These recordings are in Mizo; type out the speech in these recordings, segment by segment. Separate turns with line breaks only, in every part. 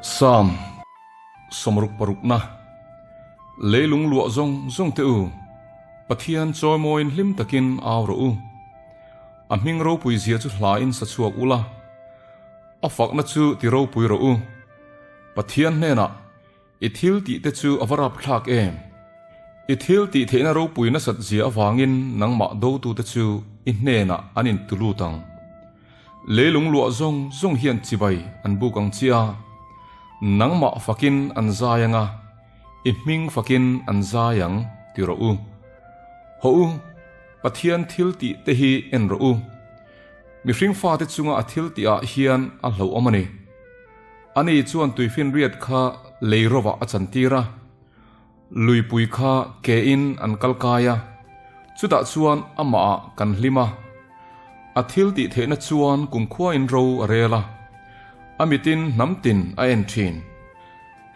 Psalm 66na Leilung luah zawng zawng te u, Pathian chawimawiin hlim takin au rawh u. A hming ropui zia chu hlain sa chhuak ula, a fakna chu ti ropui rawh u. Pathian hnenah I thil tih te chu a va rapthlak em? I thil tih theihna ropui nasat zia avangin nangmah dotute chu i hnenah an intu lut ang. Leilung luah zawng zawng hian chibai an buk ang che a, nangmah fakin an zai ang a, i hming fakin an zai ang ti rawh u. Hawh u, Pathian thil tih te hi en rawh u. Mihring fate chunga a thil tihah hian a hlauhawm a ni. Ani chuan tuifinriat kha lei rovah a chantir a, luipui kha kein an kal kai a, chutah chuan amahah kan hlim a. A thil tih theihna chuan kumkhuain ro a rel a, a mitin hnam tin a en thin.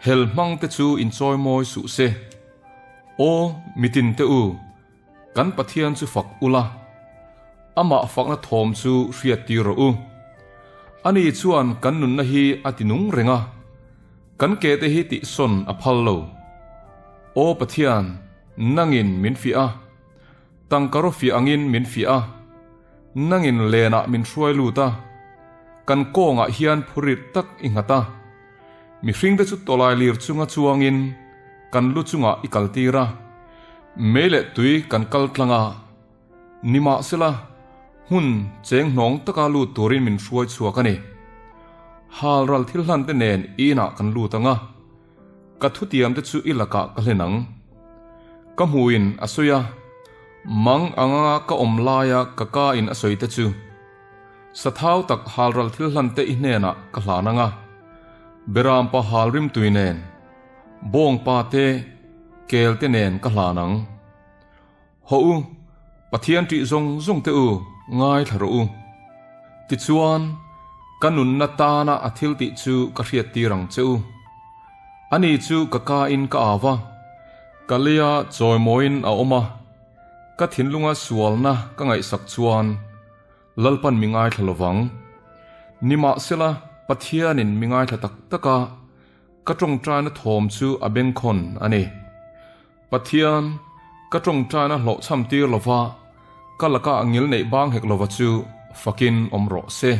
Hel hmang te chu inchawimawi suh se. Aw, mitin te u, Kan Pathian chu fak ula, amah fakna thawm chu hriat tir rawh u. Ani chuan kan nunna hi a ti nung reng a, kan ke te hi tihsawn a phal lo. Aw Pathian, nangin min fiah a, tangka raw fiah angin min fiah a, nangin lenah min hruai lut a, kan kawngah hian phurit tak i nghat a, Mihringte chu tawlai lir chunga chuangin kan lu chungah i kaltir a, mei leh tui kan kal tlang a, nimahsela hmun cheng hnawng taka lut turin min hruai chhuak a ni. Hal ral thil hlante nen i inah kan lut ang a, ka thutiamte chu i lakah ka hlen ang. Ka hmuin a sawi a, mang anga ka awm laia ka ka in a sawi te chu. Sathau tak halral thil hlan te i hnenah ka hlan ang a, Berampa hal rimtui nen, bawngpa te, kel te nen ka hlan ang. Hawh u, Pathian ṭih zawng zawng te u, ngaithla rawh u. Tichuan, ka nunna tana a thil tih chu ka hriattir ang che u. Ani chu ka ka in ka au va, ka leia chawimawiin a awm a, ka thinlunga sualna ka ngaihsak chuan, Lalpan mi ngaithla lovang. Nimahsela, Pathianin mi ngaithla tak tak a, ka tawngtaina thawm chu a bengkhawn a ni. Pathian, ka tawngtaina hlawhchham tir lova, ka laka ngil neih bang hek lova chu fakin awm rawh se.